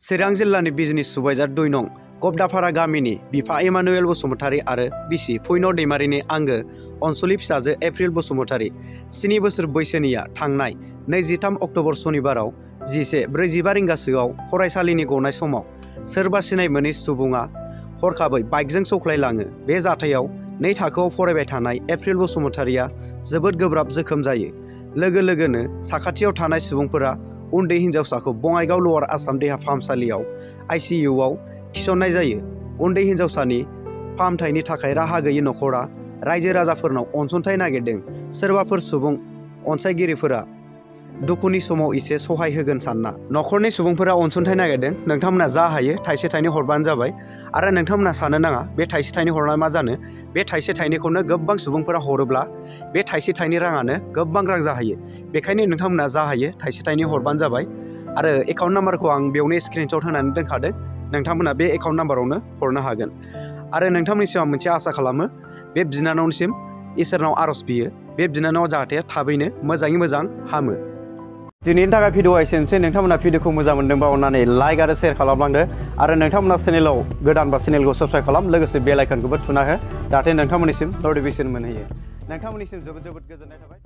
चिरां जिल्लानि बिजनी सुबाइजार 2 नं गबदाफारा गामिनि बिफा इमानुएल बसुमतारी आरो बिसि फुइन दैमारिनि आंगो अनसुलि फिसाजो एप्रिल बसुमतारी 7 बोसोर बैसोनिया थांनाय 23 अक्ट'बर सनिबाराव 11:45 रिंगासोआव फरायसालिनि गनाय समाव सोरबा सिनाय मोनै सुबुङा हरखाबै बाइकजों सौख्लायलाङो। बे जाथायाव 2 थाखोआव फरायबाय थानाय एप्रिल बसुमतारीया जोबोद गोब्राब जोखोम जायो। लोगो लोगोनो साखाथियाव थानाय सुबुंफोरा उन्दै हिन्जावसाखौ बङाइगाव लवार आसाम देहा फाहामसालियाव ICUआव थिसननाय जायो। उन्दै हिन्जावसानि फाहामथायनि थाखाय राहा गैयै नखरा रायजो राजाफोरनाव अनसुंथाइ नागिरदों। सोरबाफोर सुबुं अनसायगिरिफोरा दुखुनि समाव एसे सहाय होगोन सानना नखरनि सुबुंफोरा अनसुंथाइ नागिरदों। नोंथांमोना जा हायो थाइसे थाइनै हरबानो जाबाय आरो नोंथांमोना सानो नाङा बे थाइसे थाइनै हरनाय मा जानो, बे थाइसे थाइनैखौनो गोबां सुबुंफोरा हरोब्ला बे थाइसे थाइनै राङानो गोबां रां जाहैयो। बेखायनो नोंथांमोना जा हायो थाइसे थाइनै हरबानो जाबाय आरो एकाउन्ट नाम्बारखौ आं बेयावनो स्क्रिनशट होनानै दोनखादों। नोंथांमोना बे एकाउन्ट नाम्बारावनो हरनो हागोन आरो नोंथांमोननिसिम आं मोनसे आसा खालामो, बे बिनानावनिसिम इसोरनाव आरज बियो बे बिनानावा जाहाथे थाबैनो मोजाङै मोजां हामो। दिनैनि थाखाय भिडिअआ एसेनोसै। नोंथांमोना भिडिअखौ मोजां मोनदोंबा अननानै लाइक आरो शेयार खालामलांदो आरो नोंथांमोना चेनेलाव गोदानबा चेनेलखौ साबस्क्राइब खालाम, लोगोसे बेल आइकनखौबो थुना हो जाहाथे नोंथांमोननिसिम नटिफिकेसन मोनहैयो। नोंथांमोननिसिम जोबोद जोबोद गोजोननाय थाबाय।